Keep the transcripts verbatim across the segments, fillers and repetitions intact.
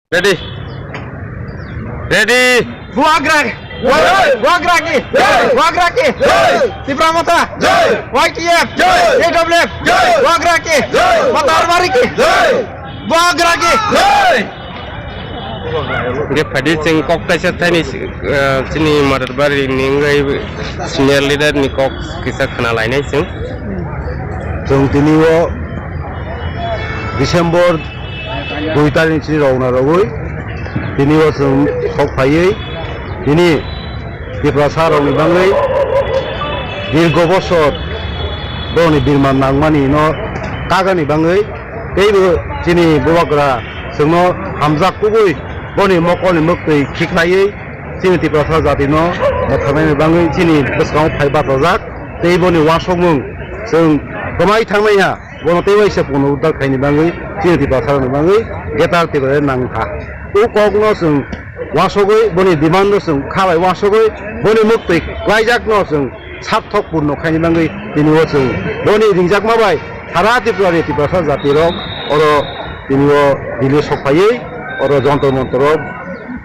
Ready? Ready? Bubagra! Bubagra ki! Bubagra ki! Tipra Motha! Y T F! Bubagra ki! Matar Bari ki! Bubagra ki! Hwnkhe phaidi chwng kok kaisa thaini, eh, chini Matar Bari ni wngwi senior leader ni kok kisa khna lainai chwng. Chwng tini o December dui tarik ni chini rogna rogwi tini o chwng kok phaiwi tini Tiprasa rokni bangwi dirgo bosor borokni birman nangmani no kagani bangwi teibo chini Bubagra chwngno hamjak kubui boni mokolni mwktwi khiklaiwi chini Tiprasa jatino mwthangnaini bangwi chini bwskango phai bachajak tei boni uansukmung chwng kwmai thangnaiha. Bono tei waisa puno uddar khaini bangwi chini Tiprasarokni bangwi Greater Tipraland nangkha. O kokno chwng uansugwi, boni demand no chwng kha bai uansugwi, boni mwktwi klaijakno chwng sarthok purno khaini bangwi tini o chwng boni ringjakma bai sara Tripura ni Tiprasa jati rok oro tini o Delhi sok phaiwi oro Jantar Mantar o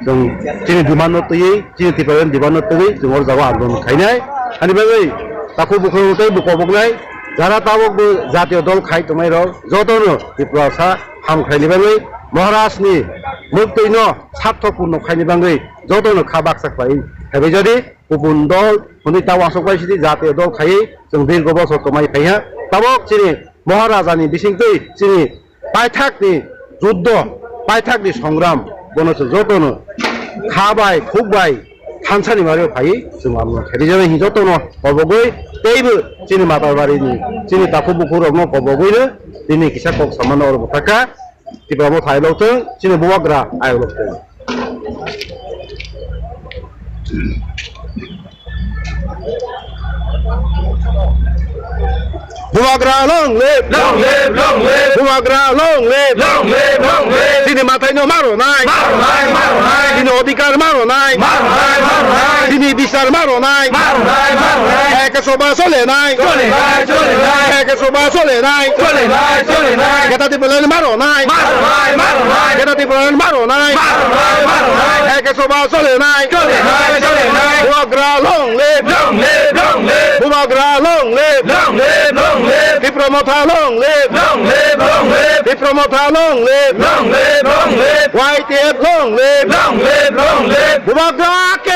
chwng chini demand no twiwi, chini Tipraland demand no twiwi chwng oro jaga andolon khainai. Ani bagwi takhuk bukhuk tei bukhuk buknai jara tabuk bo jatiyo dol khai tongnai rok jotono Tiprasa hamkrai ni bagwi Maharaj ni mwktwi no sarthok purno khaini bagwi jotono kha baksa khlai. Haibai jodi kupun dol hwnwi ta uansuk bai sidi jatiyo dol khaiwi chwng dirgo bosor tongmani phaiha. Tabuk chini Maharaja ni bisingtwi chini paithak ni juddo, paithak ni songram, bono chwng jotono kha bai, khuk bai, thansa ni mari phaiwi chwng amo khe rijak hwnwi jotono kobogwi teibo chini Matar Bari ni, chini takhuk bukhuk rokno kobogwi no tini kisa kok samano oro bwthakha. Tipra Motha hai lok chwng chini Bubagra ayok lok chwng. Bubagra long live! Long live, long live! Bubagra long live! Long live, long live! Chini mathai no maro nai! Maro nai, maro nai! Chini odhikar maro nai! Maro nai, maro nai! Chini bichar maro nai! Maro nai, maro nai! Eke soba chole nai! Chole nai, chole nai! Eke soba chole nai! Chole nai, chole nai! Greater Tipraland maro nai! Maro nai, maro nai! Greater Tipraland maro nai! Maro nai, maro nai! Eke soba chole nai! Chole nai, chole nai! Bubagra long live! Long live, long live! Bubagra long live! Long live, long live! Tipra Motha long live! Long live, long live! Tipra Motha long live! Long live, long live! Y T F long live! Long live, long live! Bubagra ki